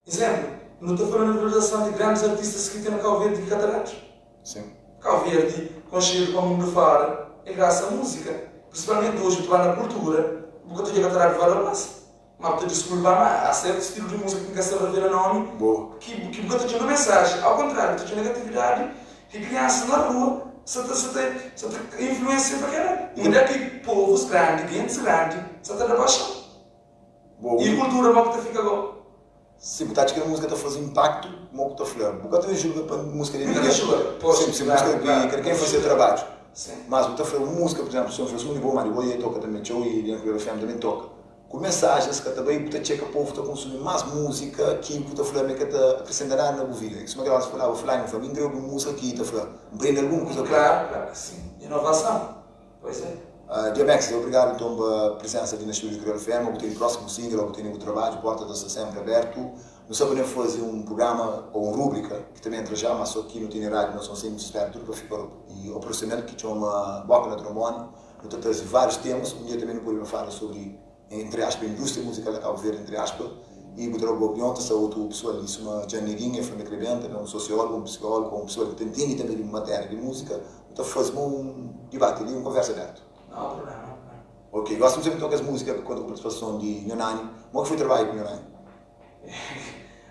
Izénplu, nu ta fla na valorizason di grandis artistas ki ten na Kau Verdi ki ka ta dadu. Sin. Kau Verdi konxedu pa mundu fora é grasa a múzika. Prinsipalmenti oji bu ta ba na kultura, bu ka ta odja ka ta dadu valor mas. Ma bu ta diskulpa ma há sertu stilu di múzika ki N ka sta revela nomi Bo. ki ki bu ka ta odja na mensaji. Au kontráriu, bu ta odja negatividadi ki kriansas na rua sa ta sa ta sa ta influensia pa kela. Undi é ki povus grandi, gentis grandi sa ta da paxon. Bo. I kultura mo ki ta fika go? Si bu ta atxa ki múzika ta faze inpaktu, mo ku ta fla? Bu ka ta julga pa múzika di Mi ka ta ninguém. julga. Poxa, Sim, si klaru, múzika di klaru, kada mi ken ka ta faze se julga. trabadju. Sim. Mas bu ta fla un múzika, pur izénplu, si un fla si un di bo, ma di bo e toka tanbe txeu i di Kriolu FM tanbe toka. Ku mensajens ka ta bai, bu ta txeka povu ta konsumi mas múzika ki bu ta fla ma e ka ta akresenta nada na bu vida. Suma kel óra ki bu flaba, fulanu fla, mi N kre obi un múzika ki ta fla, N prende algun kuza ku el. Klaru, klaru ki sim. Inovason. Pois é. DMX, obrigadu nton pa prisensa li na studio di Kriolu FM. Bu tene prósimu single ô bu tene bu trabadju, porta ta sta senpri abertu. Nu sta pa ben faze un prugrama ô un rúbrika ki ta ben entra já, má só ki nu tene rádiu na Sonsente, nu sta spera tudu pa fika operasional, ki txoma Boka na Trombone. Nu ta traze várius temas. Un dia tanbe nu pode ben fala sobri entri aspa, indústria muzikal na Kabu Verdi, entri aspa, i bu ta da bu opinion, ta sta otu pesoa li suma Djan Neguin, el fla ma el kre ben, tanbe un sosiólogu, un psikólogu, un pesoa ki ta ntende tanbe di matéria di múzika, nu ta faze ma un dibati li, un konversa abertu. Nau prublema, nau prublema. Ok, gosi nu ta ben toka es múzika ki konta ku partisipason di Nho Nani. Mo ki foi trabadju ku Nho Nani?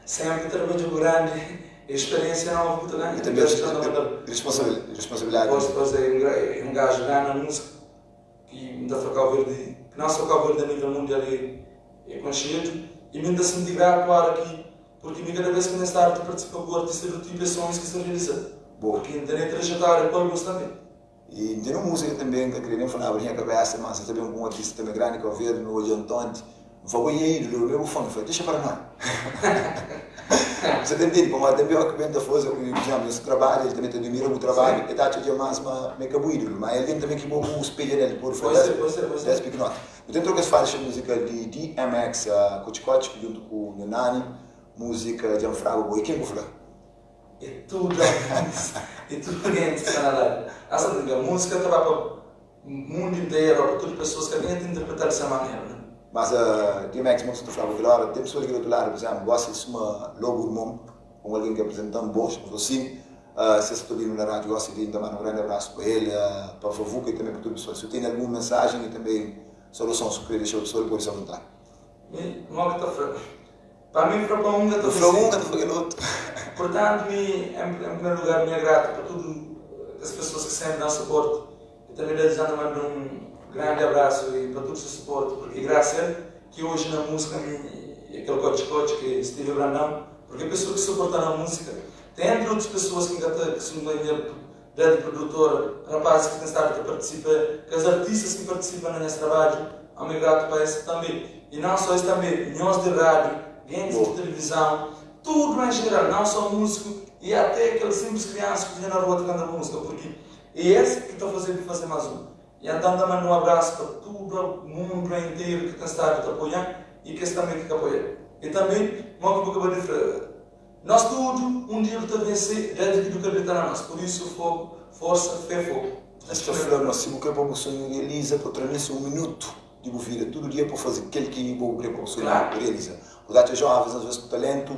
Senpri trabadju grandi, é speriensia novu ku ta ganha. I tanbe responsabilidadi. Pois, pois, é un gaju grandi na múzika. Ki N ta fla Kau Verdi, ki não só Kau Verdi a nível mundial é é konxedu i mi N ta sinti gratu ora ki purki mi kada bes ki N staba ta partisipa ku artista du tipu é sonhus ki sta realiza Bo. purki N tene trajetória ku alguns tanbe. I N tene un múzika tanbe N ka kre nen falaba di nha kabesa mas N ta ben ku un artista tanbe grandi Kau Verdi nu odja Antonti N fla bo nha ídolo mi é bu fã N fla dexa para nada Sa ta ntende pamodi tanbe óki ben ta faze pur izénplu nhos ta trabadja el tanbe ta adimira bu trabadju el ta atxa dja más ma ma é ka bu ídolo ma é algen tanbe ki bo bu spedja nel pode fla des pikinoti Nu ten troka es faixa muzikal di DMX Kotxi Kotxi djuntu ku Nho Nani muzika Dja N Fraba Bo é ken ku fla? É tudu é tudu algen ki sta na live Asa ta fla muzika ta ba pa Mundu interu, pa tudu pesoas, kada kenha ta interpretal di se manera, ne? Mas DMX, mo ki ta flaba kel ora, ten pesoas ki di otu ladu, pur izemplu, gosi suma Lobu Irmon, un algen ki aprezentan bo, N fla sin, si es sta ta obi-nu na radiu gosi li, N ta manda un grandi abrasu pa el, pa Vavuka i tanbe pa tudu pesoas. Si bu tene algun mensajen i tanbe saudason si bu kre dexa pa pesoas, pode sta avontadi. Mi, mo ki ta fla, pa mi fla pa un ka ta Bu fla un, ka ta fla kel otu. Purtantu, mi, en primeru lugar, mi é gratu pa tudu kes pesoas ki senpri dan suporti. E tanbe Deus dja ta manda un grandi abrasu e pa tudu se suporti porque grasa el ki oji na musika mi e kel kotxi kotxi ki Steve Brandão porque pessoa ki suporta na musika tem entre otus pessoas ki nka ta ki suma nha grandi produtora rapazes ki tem stadu ta partisipa kes artistas ki partisipa na nhas trabadju ami gratu pa es tanbe e não só es tanbe nhos di radiu gentis di televizão tudu em geral não só musiku e ate kel simples kriansa ki tinha na rua ta kanta musika porque É es ki ta faze-m faze más un. I antan ta manda un abrasu pa tudu mundu interu ki ten stadu ta apoia-m i kes tanbe ki ka apoia-m. I tanbe, mo ki bu kaba di fla, nos tudu un dia du ta vense desdi ki du kridita na nos. Pur isu, fogu, forsa, fe, fogu. Es ta fla ma si bu kre pa bu sonhu realiza, pa tra nen un minutu di bu vida tudu dia pa faze kel ki bo bu kre pa bu sonhu realiza. Bu ta atxa jovens asves ku talentu,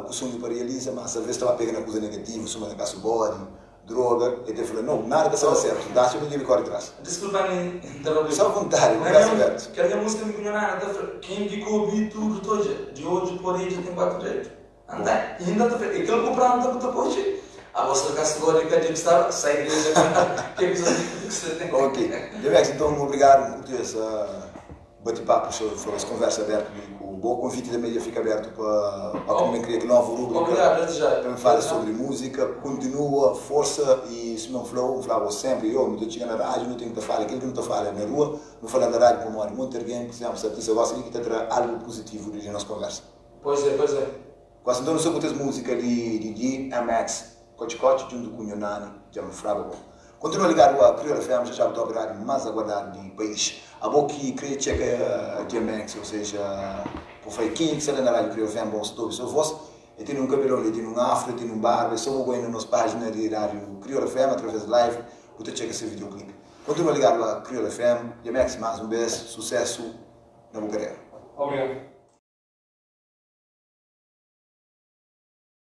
ku sonhu pa realiza, mas alves ta ba pega na kuza negativu, suma na kasu bodi, droga, e ta fla, no, nada ka sta da sertu, N ta atxa ma N debe kori tras. Diskulpa mi interrompeu. Sta avontadi, bu brasu abertu. Kel nha musika mi ku nha nana ta fla, ken ki ka obi tudu ta odja, di odju pa oredja ten 4 dedu. Anta, inda ta fla, e kel ku pranta ku ta poi, abo sta kasu bodi ka debe staba, sai igreja ke kuzas ki sta ten. Ok, Demex, nton obrigadu, N kurti es. Bati papu sobre foi es konversa abertu li ku bo. Konviti tanbe dja fika abertu pa pa ku mi kria ki novu rubrika pa mi fala sobri muzika. Kontinua, forsa i sima N fla-u, N fla-bo senpri, yo, nu ta txiga na radiu nu ten ki ta fala kel ki nu ta fala na rua, nu fala na radiu pamodi monti argen, pur izenplu, si artista gosta di ki ta tra algu puzitivu di nos konversa. Pois é, pois é. Gosi nton nu sta ku tes muzika di di DMX. Kotxi kotxi djuntu ku Nho Nani dja N fraba bo. Kontinua ligadu a Kriol FM xa xa bu ta obi rádiu más aguardadu di país. Abo ki kre txeka DMX ou seja bu fai kenha ki sta la na rádiu Kriol FM bon sta ta obi so vos. E tene un kabelon, e tene un afro, e tene un barba, e so bu bai na nos pájina di rádiu Kriol FM através di live bu ta txeka se videoclip. Kontinua ligadu a Kriol FM, DMX más un bes susesu na bu karera. Obrigadu.